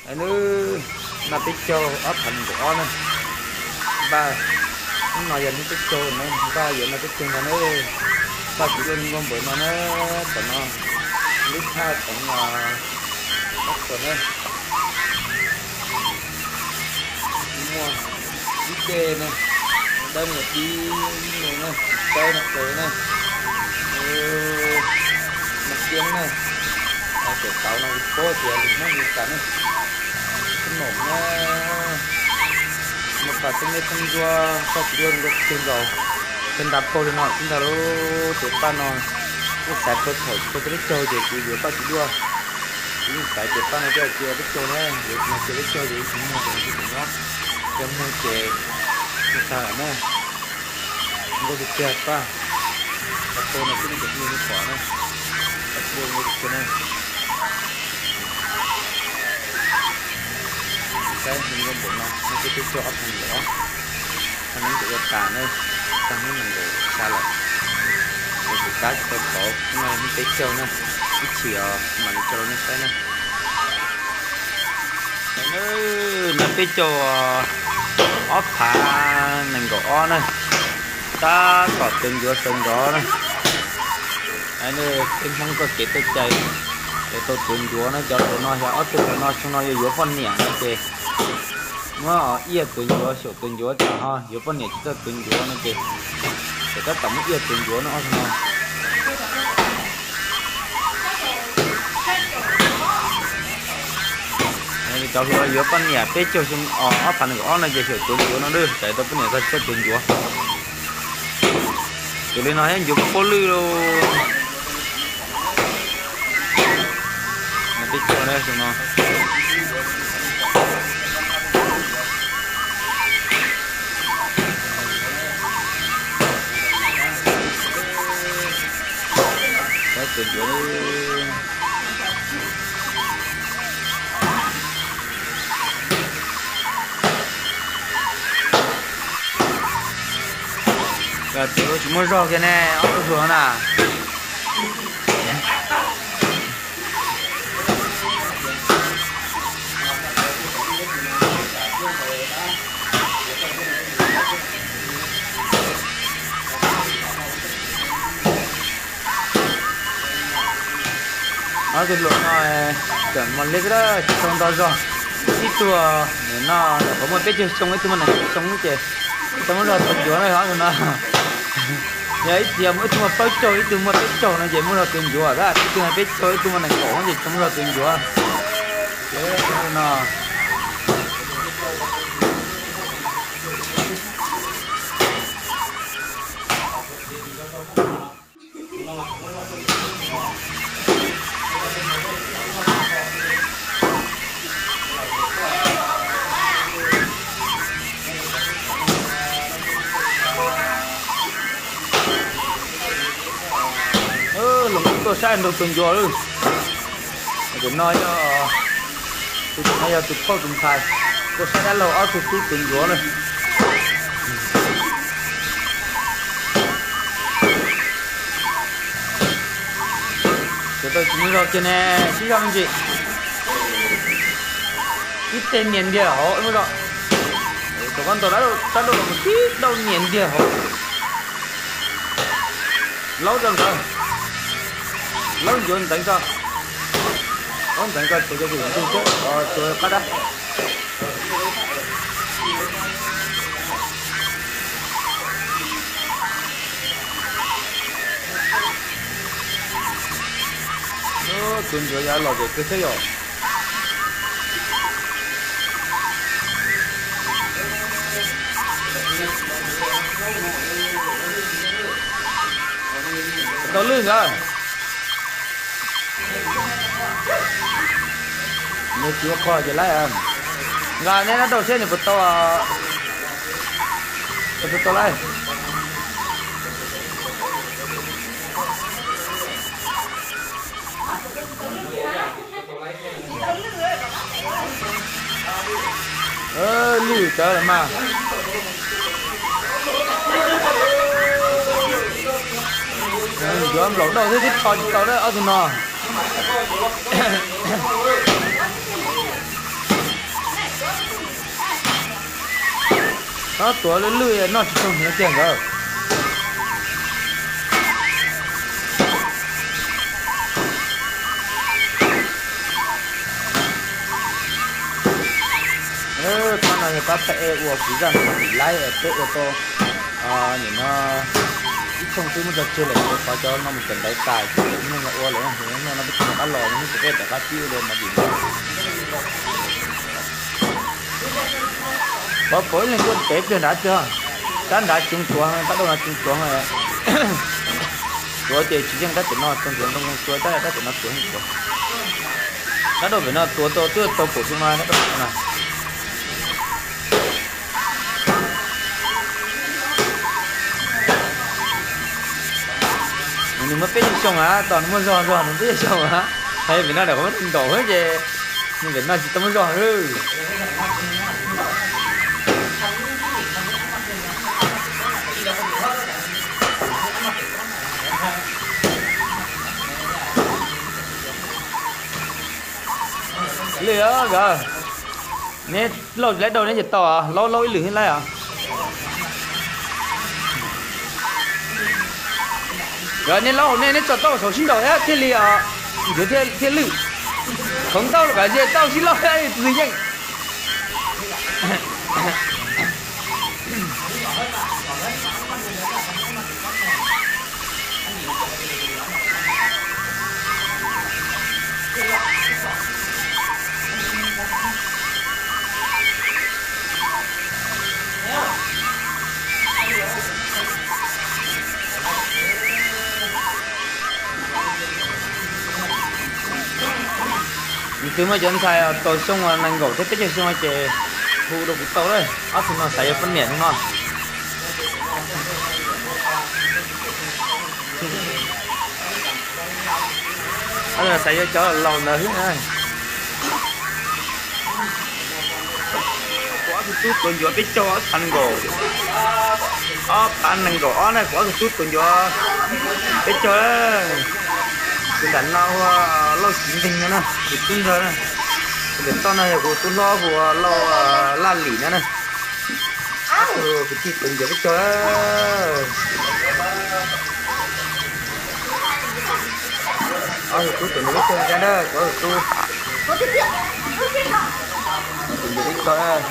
Nws, noj peb caug ob phav nees nkaum ob na. Npaj, hnub no yog hnub peb caug na, npaj yuav noj peb caug ntag na. Paj tsis duaj zoo nkauj npaum no na, tom no lub thaj toov no, ob tug na. Muaj ib dej na, dawb no dib me na, dawb no qe na. Noj kiab na, cov tauv no kuv paub tias lwm hnub li cas na. Kub noom na, muaj paj xeeb neb xeeb ntsuab, paj tsis duaj zoo nkauj kawg nkaus. Peb nta pauj li no xwb ntag lauj. Tus paj no kuj xav tau thaum tau peb caug ces kuv yuav paj tsis duaj. Kuv yeej xav tias paj no coj cia peb caug na, yuav no cia peb caug ces yeej tsis muag ces no kuj tseem nyob, coj muag ces tsis tag lawm na. Nkauj tiag tiag paj, paj tau no xwb nej cov phooj ywg pom na, paj tsis duaj nkauj tiag tiag na. Saib zoo nkauj npaum no, no ces peb caug ob phav nees nkaum ob, phav nees nkaum ua tas na, tag hnub nees nkaum xya lawm. Ces kuv kab tsis tau pauv, hnub no yog hnub peb caug na, ib chim os mam li tso rau nej saib na. Noj peb caug ob phav nees nkaum ob na, tab tom tuav ncuav sawv ntxov na. Peb Hmoob txoj kev txoj cai, cov tau tuav ncuav na, cov hluas no yog ob tug hluas no xyoo no yuav yuav poj niam no ces muab iaj tuav ncuav, xyaum tuav ncuav tas ho yuav poj niam tsis txawj tuav ncuav no ces, ces tab tom muab iaj tuav ncuav no ob tug no. Cov hluas yuav poj niam peb caug xyoo ob phav nees nkaum ob no ces xyaum tuav ncuav no, tsam tau poj niam txog tsis txawj tuav ncuav. Tus li no thiab ncuav puab lwj lauj. Peb caug xyoo no. Saib tus ncuav. Tsis muaj zog kiag ne, ob tug hluas na. Ob tug hluas no tseem mos liab, tsis tau nto zog. Ib tug no nyuam qhuav muaj peb caug xyoo, ib tug muaj nees nkaum xyoo ces tsis tau muaj zog tuav ncuav na ob tug no. Yog ib txhia muaj ib tug muaj plaub caug, ib tug muaj peb caug no ces muaj zog tuav ncuav, tab sis ib tug no peb caug, ib tug muaj nees nkaum ces tsis tau muaj zog tuav ncuav. Ces no Los tuaj saib nrog tuav ncuav lawm. Tus no yog, tus no yog tus phauj tus ntxhais, tuaj saib dab laug ob tug tub tuav ncuav na. Cov tau tsis muaj zog kiag ne, sib zog me ntsis. Ib teg nias ntiag hauv muaj zog. Cov koj ntaus dab laug los tib dauj nias ntiag hauv. Laub rau ntawd. Laub ncuav ntxeev tso. Laub ntxeev tso, tsuav cov ntug thiab, tsuav qab dab. Tuav ncuav yav lom zem kawg thiab yom. Tau lwj ntawd. Nws tsis ua qhov ces laib. Nqa neb dab rau seb nws puas tau, puas tau laib. Lwj tawv los mas. Yuav nplaum dauj thiab, twb tso tsis tau ob tug no. No tuav lwj lwj noj tsis tau hniav kiag nkawd. Pab no yog pab peb ua kuv zaj no laib es peb ua tau nim no ib thooj twb muab tso tseg lawm, yuav thov cov no mus kawm ntawv tas ces mus ua lawm, no peb tsis nco qab los, hnub peb rov qab pib ua dua movie ntawd. Pov pov ib leeg tuaj pem pliag nrad tiag, rab nrad tsis tuav, rab dauj no tsis tuav. Tuav ces tsis yeej rab pem no, txog ntxiv ntoo tua rab, rab pem no tuav yeej tuav. Rab dauj pem no tuav tau twb tau kaum xyoo no, rab dauj pem no. Nws muaj peb caug xyoo a, tos nws muaj zog zog nws peb caug xyoo a. Hais pem no daim qhov muab ntaus ces nws pem no tsis tau muaj zog lawm. Lwj os nkawd, neb laub laib daug neb ces tau, laub laub ib lwm thiab laib os. Nkawd neb laub hauv nej, neb tso tauj saud sib nraus thiab thiaj li, nkawd thiaj lwj. Khoov tauj los kav ze tauj sib laub thiab nws yeej. Nws twb muaj cov ntxhais tau xyoo nees nkaum thiab peb caug xyoo ces hu rau kuv tau lawm, ob tug no xav yuav poj niam no. Xav yuav cov laus ntawd xwb. Kuv ob tug tub tuav ncuav peb caug, ob phav nees nkaum, ob phav nees nkaum ob na, kuv ob tug tub tuav ncuav peb caug. Tus nram no hu ua Lauj Txiv Npeeg no na, tus tub ntxawg na. Tus nram toj no yog kuv tub hlob hu ua Lauj Laj Lim no na. Ob tug kwv tij tuav ncuav peb caug. Ob tug tub tuav ncuav peb caug na, kuv ob tug tub tuav ncuav peb caug.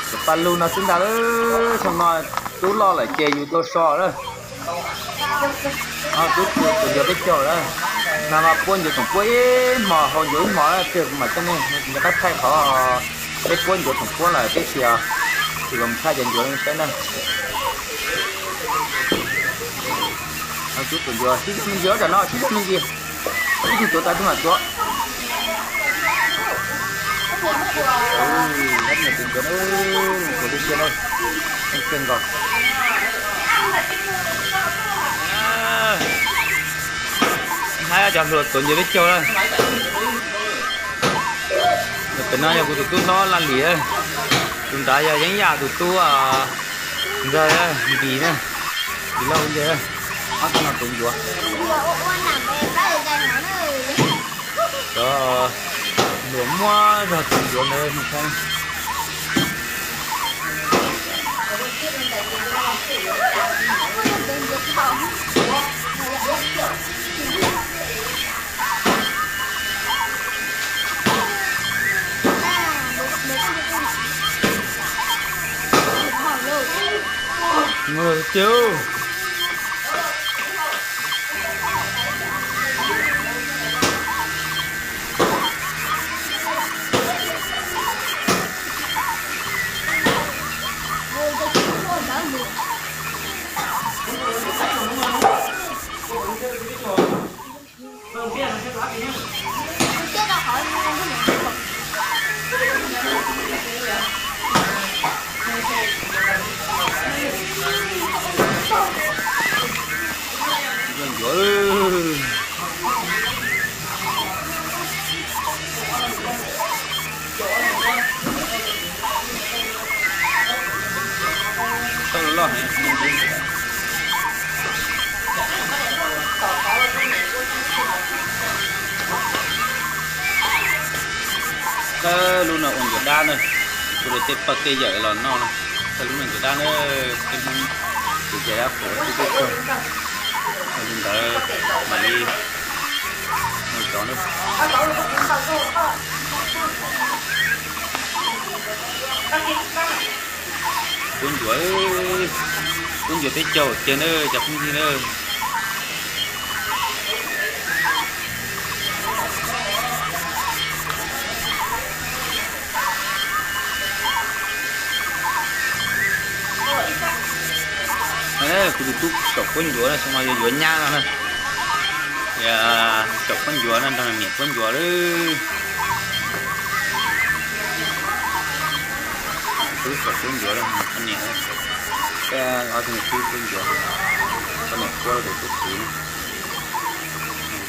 Cov paj lug no xwb ntag lawm, xyoo no tub loj lawm ces yus tau so lawm. Tub tuav ncuav peb caug lawm. Nag mas puab ncuav toom puab ib hmos, haus ncuav ib hmos, pliag kuv mam coj nej mus nco qab thaij qhov peb puab ncuav toom puab lawm tib si os. Tus los thaij cov ncuav saib na. Tub tuav ncuav sib zog me ntsis, tam no sib zog me ntsis. Ib tug tuav tas tug mam tuav. Lab niam tus ncuav, tuav tiag tiag na, kawg nkaus. Hab cov hluas tuav ncuav peb caug na. Pem no yog kuv tus tub hlob Laj Lim, tus nrad yog Yeeb Yaj tus tub ntxawg Npis na, Npis Lauj ntag. Ob tug no tuav ncuav. Cov hluas muab zog tuav ncuav ntawd. Lub no ua ncuav dab na, kuv luag tej pog tej yawm los noj na. Lub neej ntawm dab na, peb Hmoob tus ces dab qhuas tib tug tug, yog li ntawd mam li mus cov na. Puab ncuav, puab ncuav peb caug tiag na cov phooj ywg na. Kuv tus tub saum puab ncuav na, xyoo no yuav yuav nyab no na. Saum puab ncuav na, nrog niam puab ncuav lawm. Tub saum puab ncuav lawm, poj niam, ob tug me tub puab ncuav, poj niam puab tus tub kwv na.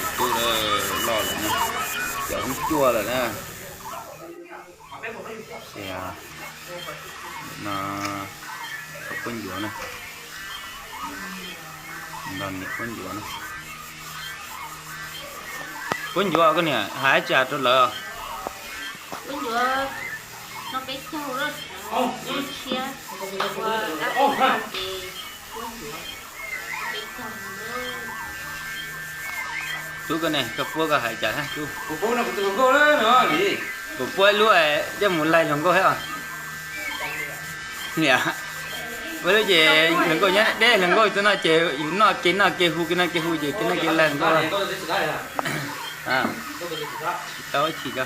Tus tub loj lawm na, caum hoob cuaj lawm na. Ces no puab ncuav na, nrog niam puab ncuav na. Puab ncuav koj niam hais tsi rau lawv? Tub koj ne, koj puab koj hais cas hab tub? Kuv puab lub coj mus laig hluas nkauj hab os. Niam, puab lub ces hluas nkauj nyob deb, hluas nkauj txog no ces yus noj kev noj kev hu, kev noj kev hu ces kev noj kev laig hluas nkauj. Tsis tau ib chim ko.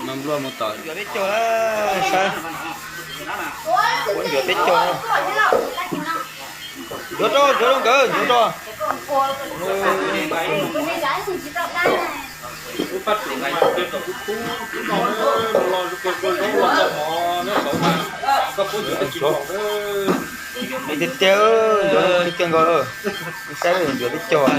No nplua mus tom ncuav peb caug, saib, puab ncuav peb caug. Ncuav rau, ncuav rau nkawd, ncuav rau. Tiag tiag, ncuav tiag tiag nkaus, saib ncuav peb caug.